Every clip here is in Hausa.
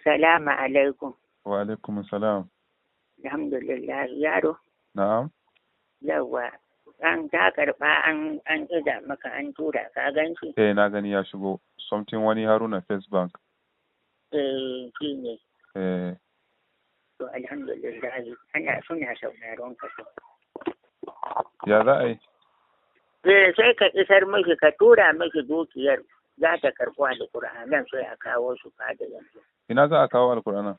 Salamu alaikum. Wa alaikum salam. Alhamdulillah, yaro. Na'am. Yawwa, an ta karɓa, an iza maka, an tura, ka gan shi? Eh, na gani, ya shigo. Something wani Haruna, First Bank. Eh, shi ne. Eh. To, alhamdulillah, ana suna sauraron ka to. Ya za a yi? Eh, sai ka isar miki, ka tura miki dukiyar, za ta karɓo alƙur'anan, sai a kawo su fada yanzu. Ina za a kawo alkur'anan?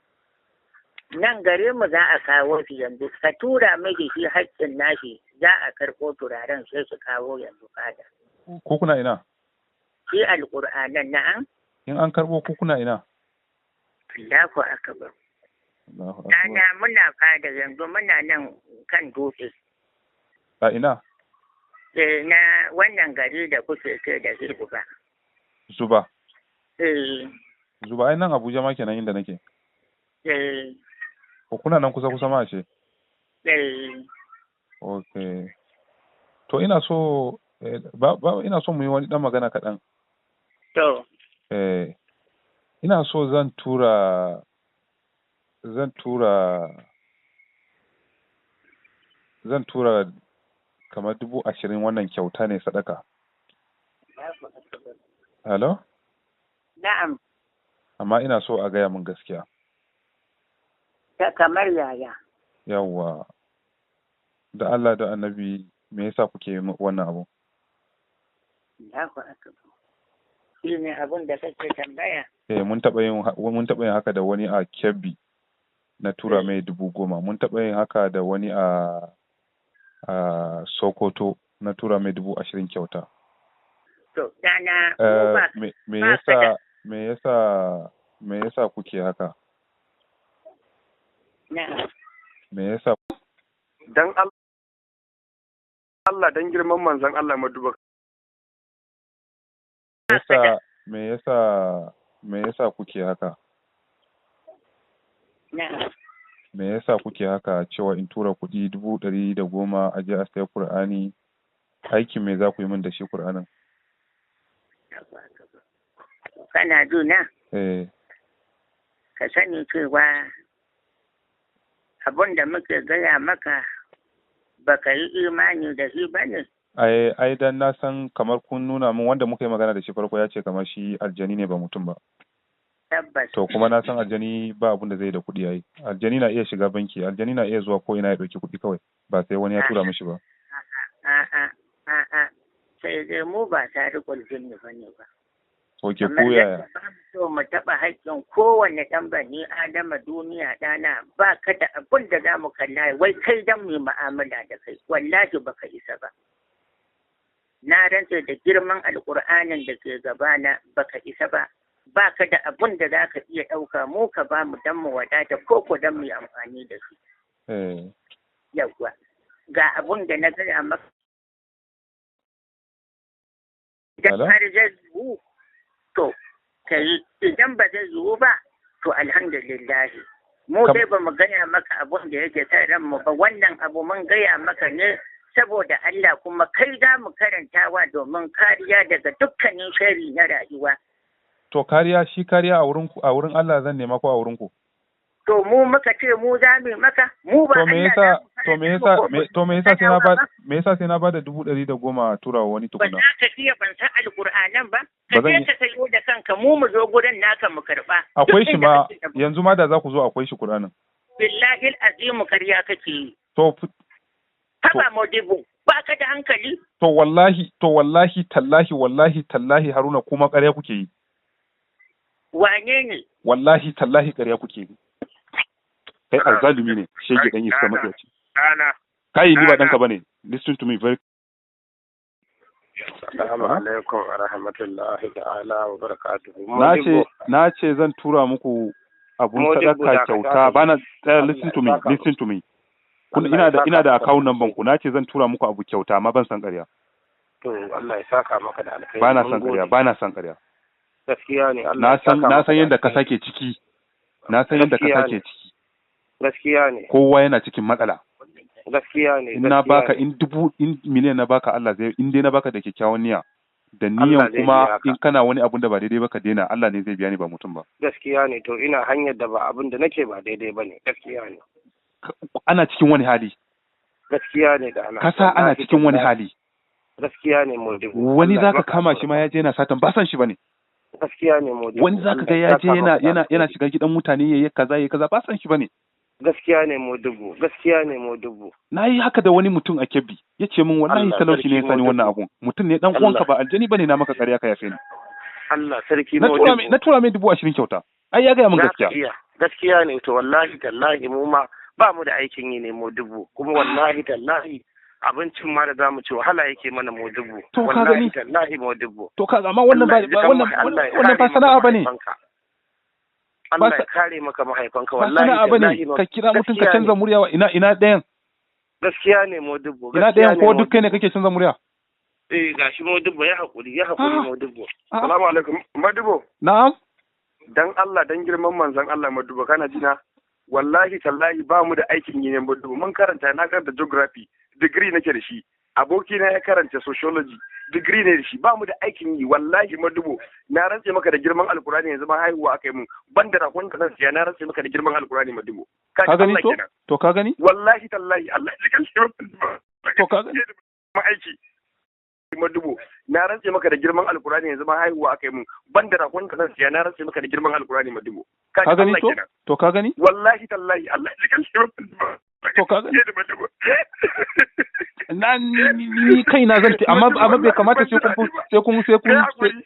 Nan gare mu za a kawo su yanzu, ka tura miki shi haƙƙin nashi, za a karɓo turaren, sai su kawo yanzu fada. Ko kuna ina? Shi alƙur'anan, na'am. In an karɓo, ko kuna ina? Allahu akbar. Allahu akbar. Ɗana, muna fada yanzu, muna nan kan dutse. A ina? Eh, na wannan gari da kuke ce da shi ba. Zuba. Eh. Zuba ai nan Abuja ma kenan, inda nake. Eh. Ko kuna nan kusa kusa ma ce? Eh. Okay. To, ina so ba ina so mu yi wani dan magana kaɗan. To. Eh, ina so zan tura kamar 20,000, wannan kyauta ne, sadaka. Hello? Na'am. Amma ina so a gaya min gaskiya. Ta kamar yaya? Yawwa. Da Allah da Annabi, me yasa kuke yi wannan abu? Allahu akbar. Shi ne abin da kake tambaya? Eh, mun taɓa yin haka da wani a Kebbi. Na tura mai 10,000. Mun taɓa yin haka da wani a Sokoto. Na tura mai 20,000 kyauta. To, ɗana, mu ba Me ba ka yasa me yasa kuke haka? Na'am. Me yasa? Dan Allah, dan girman manzon Allah, maduba. Me yasa kuke haka? Na'am. Me yasa kuke haka, cewa in tura kuɗi 110,000 a je a sayi Kur'ani? Aikin me za ku yi min da shi Kur'anin? Kana juna? Eh. Ka sani cewa abin da muke gaya maka, baka yi imani da shi ba ne? Ai dan na san kamar kun nuna min, wanda muka yi magana da shi farko ya ce kamar shi aljani ne, ba mutum ba. Tabbas. To, kuma na san aljani ba abun da zai da kuɗi yayi. Aljani na iya shiga banki, aljani na iya zuwa ko ina ya ɗauki kuɗi kawai, ba sai wani ya tura mishi ba. A'a, a'a, sai dai mu ba tarikul jinni ba ne ba. Ok, Kamar ko yaya? yadda ba mu so mu taɓa haƙƙin kowane ɗan bani Adama duniya, ɗana, ba ka da abin da za mu kalla wai kai dan mu yi mu'amala da kai, wallahi baka isa ba. Na rantse da girman Alƙur'anin da ke gabana, baka isa ba. Ba ka da abin da za ka iya ɗauka mu ka ba mu dan mu wadata ko dan mu yi amfani da shi. Yawwa. Ga abin da na gaya maka. Idan Hello? har zai yiwu, to, ka yi, idan ba zai yiwu ba, to alhamdulillah. Mu dai ba mu gaya maka abun da yake sa ranmu ba, wannan abu mun gaya maka ne saboda Allah, kuma kai za mu karantawa domin kariya daga dukkanin shari na rayuwa. To, kariya, shi kariya a wurin ku, a wurin Allah zan nema ko a wurin ku? To, mu muka ce mu za mu yi maka, mu ba To me Allah yasa za mu to me karanta yasa mu ko to me yasa sai na ba ba? Me yasa sai na bada 110,000 tura wa wani Ba tukuna? za ka iya ban san alƙur'anan ba? Ba Ka zan je yi. ka sayo da kanka, mu mu zo gurin naka mu karɓa. Akwai Duk shi inda ma kake da yanzu ma da za ku zo, akwai shi Kur'anin. Billahi azimu, karya kake yi. To Haba Modibo, ba ka da hankali? To wallahi tallahi, wallahi tallahi, Haruna, kuma ƙarya kuke yi. Wane ne? Wallahi tallahi, ƙarya kuke yi. Kai azzalumi ne, shege, dan iska, matsiyaci. Ɗana. Kai, ni ba danka bane. Listen to me very Assalamu alaikum wa rahmatullahi ta'ala wa barakatuhu. Na ce zan tura muku abun Modibo, sadaka dakata kyauta ka. bana tsaya. Allah Listen to ya me. saka. Listen to me. Kun Allah ina ya da saka ina da maka. account number ku, na ce zan tura muku abu kyauta, amma ban san ƙarya. To, Allah ya saka maka da alkhairi. Bana Mun san ƙarya. gode. Bana san ƙarya. Gaskiya ne, Allah Na ya san saka na maka san da yadda kasa alkhairi. ke ciki. Na san yadda Gaskiya kasa ne. ke ciki. Gaskiya ne. Kowa yana cikin matsala. Gaskiya ne. In na Gaskiya baka ne. in dubu, in miliyan na baka, Allah zai, in dai na baka da kyakkyawan niyya, Da Allah niyan zai kuma biya ka. in kana wani abun da ba daidai ba ka daina, Allah ne zai biya ni ba mutum ba. Gaskiya ne, to ina hanyar da ba abin da nake ba daidai bane. Gaskiya ne. Ana cikin wani hali. Gaskiya ne da ana. Kasa ana Wallahi cikin wani tallahi. hali. Gaskiya ne Modibo. Wani Allah ya zaka maka kama shi ma ya je yana satan ba san shi bane. Gaskiya ne Modibo. Wani zaka ga Allah ya ya je saka yana maka da yana yana alkhairi. shiga gidan mutane yayi kaza yayi kaza ba san shi bane. Gaskiya ne Modibo. Gaskiya ne Modibo. Na yi haka da wani mutum a Kebbi, ya ce min wallahi Allah talauci ne ya sarki sani wannan Modibo. abun. Mutum ne dan uwanka Allah. ba aljani bane, na maka ƙarya ka yafe ni. Allah sarki Na tura mai Modibo. na tura mai 20,000 kyauta. Ai ya gaya min Za ka gaskiya. iya. Gaskiya ne, to wallahi tallahi mu ma ba mu da aikin yi ne Modibo. Kuma wallahi tallahi abincin ma da za mu ci wahala yake mana Modibo. To ka Wallahi gani? tallahi Modibo. To ka amma wannan ba Allah ya ji ba- kan wannan Allah ya wannan kare ba maka sana'a bane. mahaifanka. Ba Allah ya kare maka mahaifanka ba wallahi sana'a bane tallahi ka kira mutum ka gaskiya canza ne. murya ina ɗayan. Gaskiya ne Modibo. Ina Gaskiya ɗayan ne ko duk kai ne Modibo. kake canza murya. Eh gashi Modibo, ya haƙuri, ya haƙuri Ah. Modibo. Ah, Salamu alaikum. Madubo, na'am. dan Allah dan girman manzon Allah Madubo, kana jina? Wallahi tallahi ba mu da aikin yi ne Madubo. Mun karanta, na karanta geography, degree nake da shi. Abokina ya karanta sociology, degree ne da shi. Ba mu da aikin yi wallahi Madubo. Na rantse maka da girman Alkurani yanzu ma haihuwa aka yi mun. Ban da rakon da zan siya, na rantse maka da girman Alkurani Madubo. Ka Ka ji gani Allah to? kenan. To ka gani? Wallahi tallahi Allah ya kalle To ka gani? ma aiki. Madubo, na rantse maka da girman Alkurani yanzu ma haihuwa aka yi mun. Ban da rakon da zan siya, na rantse maka da girman Alkurani Madubo. Ka Ka ji gani Allah to? kenan. To ka gani? Wallahi tallahi Allah ya kalle To ka gani? Madubo. Na ni kaina zan amma bai kamata sai kun sai kun sai kun Kai hakuri.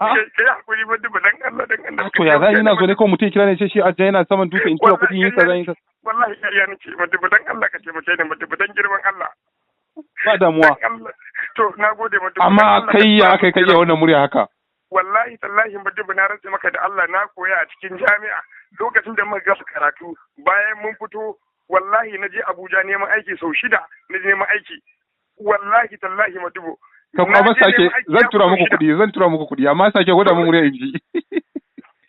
Ah. Kai hakuri Madubo, dan Allah dan Allah. Ah, to ya za ina zo ne kawai mutum ya kira ne ce shi ajiya yana saman dutse in tura kuɗi yi kaza yi kaza. Wallahi ƙarya nake Madubo, dan Allah ka taimake ni Madubo, dan girman Allah. Ba damuwa. Dan Allah. To na gode Madubo. Dan Amma Allah ka kai ya tura aka min kai iya wannan murya haka. Wallahi tallahi Madubo, na rantse maka da Allah na koya a cikin jami'a lokacin da muka gama karatu. Bayan mun fito wallahi na je Abuja neman aiki sau 6, na je neman aiki wallahi tallahi Madubo. Ka Na kuma je sake neman aiki zan ya tura fi sau muku 6. kuɗi, zan tura muku kuɗi amma sake gwada mun murya in ji.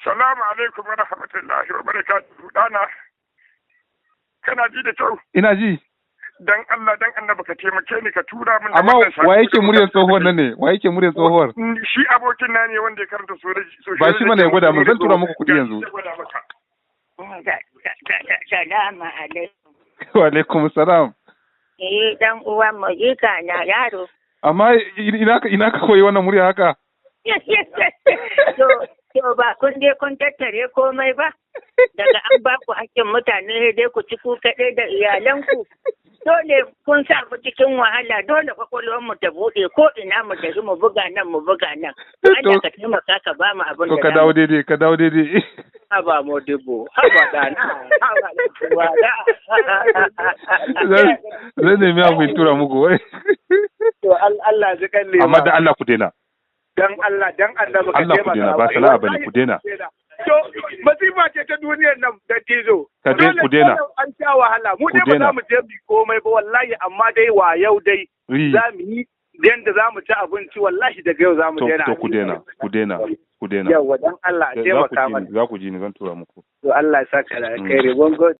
Salamu alaikum wa rahmatullahi wa barakatuhu. Dana, kana ji da kyau? Ina ji. Dan Allah dan annabi ka taimake ni ka tura min da Amma wannan sako wa yake da muryar muka tsohuwar nan ne? Wa yake muryar tsohuwar? Shi abokin na ne wanda ya karanta sociology. Ba shi mana ya gwada min, zan tura muku kuɗi yanzu. Gashi ya gwada maka. Salamu alaikum. Wa alaikum salam. Eh dan uwan mu jika na yaro. Amma ina ka koyi wannan murya haka? To ba kun je kun tattare komai ba. Daga an ba ku hakkin mutane sai dai ku ci ku kaɗai da iyalanku. Dole kun sa mu cikin wahala, dole kwakwalwar mu ta buɗe ko ina mu tafi mu buga nan mu buga nan. To Allah ka taimaka ka ba mu abin To da ka za dawo mu. daidai, ka dawo daidai. Haba Modibo, haba ɗana, haba ɗana. Zan nemi abu in tura muku wai. To Allah ji kan lema. Amma da Allah ku daina. Dan Allah, dan Allah ka Allah ku taimaka. daina, ba sana'a bane, ku daina. To masifa ce ta duniyar nan da tizo. Ka ku daina. Dole an sha wahala. Mu Ku dai ba daina. za mu je mu yi komai ba wallahi, amma dai wa yau dai Yi. za mu yi yanda za mu ci abinci wallahi daga yau za mu To daina. to ku daina, ku daina, ku daina. Yawwa dan Allah a Za ku taimaka ji mana. ni, za ku ji ni zan tura muku. To Allah ya saka da alkhairi. Mun gode.